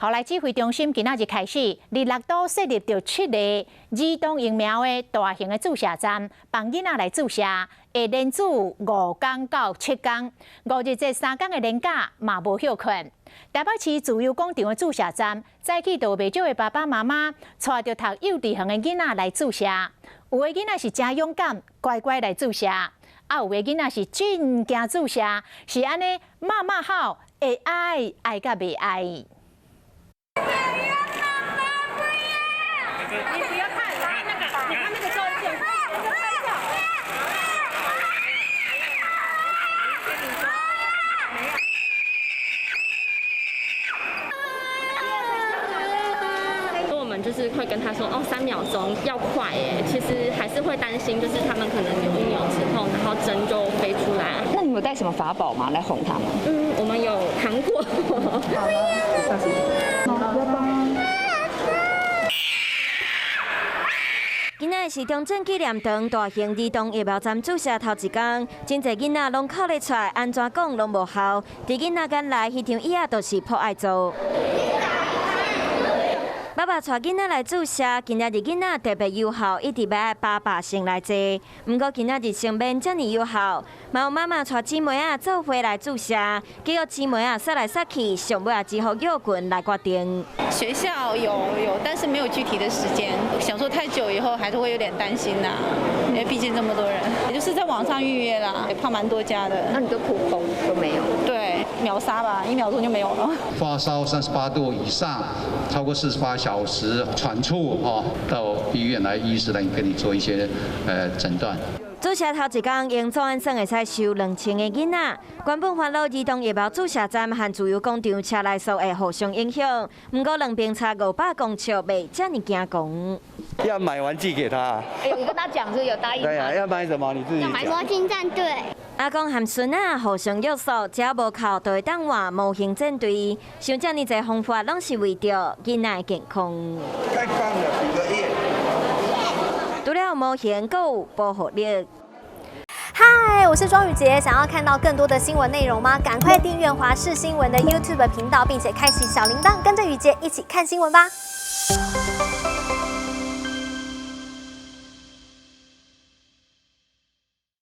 後來指揮中心今仔日開始，佇六都設立著七个兒童疫苗的大型的注射站，幫囡仔來注射，會連注5工到7工，五日節3工的連假嘛無歇睏。台北市自由廣場的注射站，早起就有袂少的爸爸媽媽帶著讀幼稚園的囡仔來注射，有的囡仔是誠勇敢，乖乖來注射，啊有的囡仔是真驚注射，是按呢媽媽吼，會愛愛甲袂愛。你不要看，那個，你看那個照片，拍照。我們就是會跟他說，哦，3秒鐘要快，哎，其實還是會擔心，就是他們可能扭一扭之後，然後針就飛出來。那你們有帶什麼法寶嗎？來哄他們？嗯，我們有糖果。好了，今仔是中正紀念堂大型兒童疫苗站注射頭一工，真濟囡仔攏哭咧出來，按怎講攏無效。佇囡仔眼內，彼張椅仔就是噗愛做。爸爸帶囡仔來注射，今仔日囡仔特別友好，一直欲愛爸爸先來坐。毋過今仔日先免遮爾友好，嘛有媽媽帶姊妹仔做伙來注射，結果姊妹仔殺來殺去，上尾也只好叫群來決定。學校有有，但是沒有具體的時間。想說太久以後還是會有點擔心吶，因為畢竟這麼多人，也就是在網上預約啦，也怕蠻多家的。那你都撲空都沒有？對，秒殺吧，1秒鐘就沒有了。發燒38度以上，超過48小時，喘促哦，到醫院來，醫師來給你做一些診斷。注射頭一工，用組按算會使收2000個囡仔。原本煩惱兒童疫苗注射站和自由廣場車來數會互相影響，毋過兩邊差500公尺，袂遮爾驚狂。要買玩具給他。哎，你跟他講是有答應。對啊，要買什麼你自己。要買魔鏡戰隊。阿公和孫仔互相約束，只要無哭，就會當換模型戰隊。想遮爾濟方法，攏是為著囡仔的健康。太棒了，比個耶。除了模型，閣有保護力。嗨，我是莊宇傑，想要看到更多的新聞內容嗎？趕快訂閱華視新聞的 YouTube 頻道，並且開啟小鈴鐺，跟着宇傑一起看新聞吧。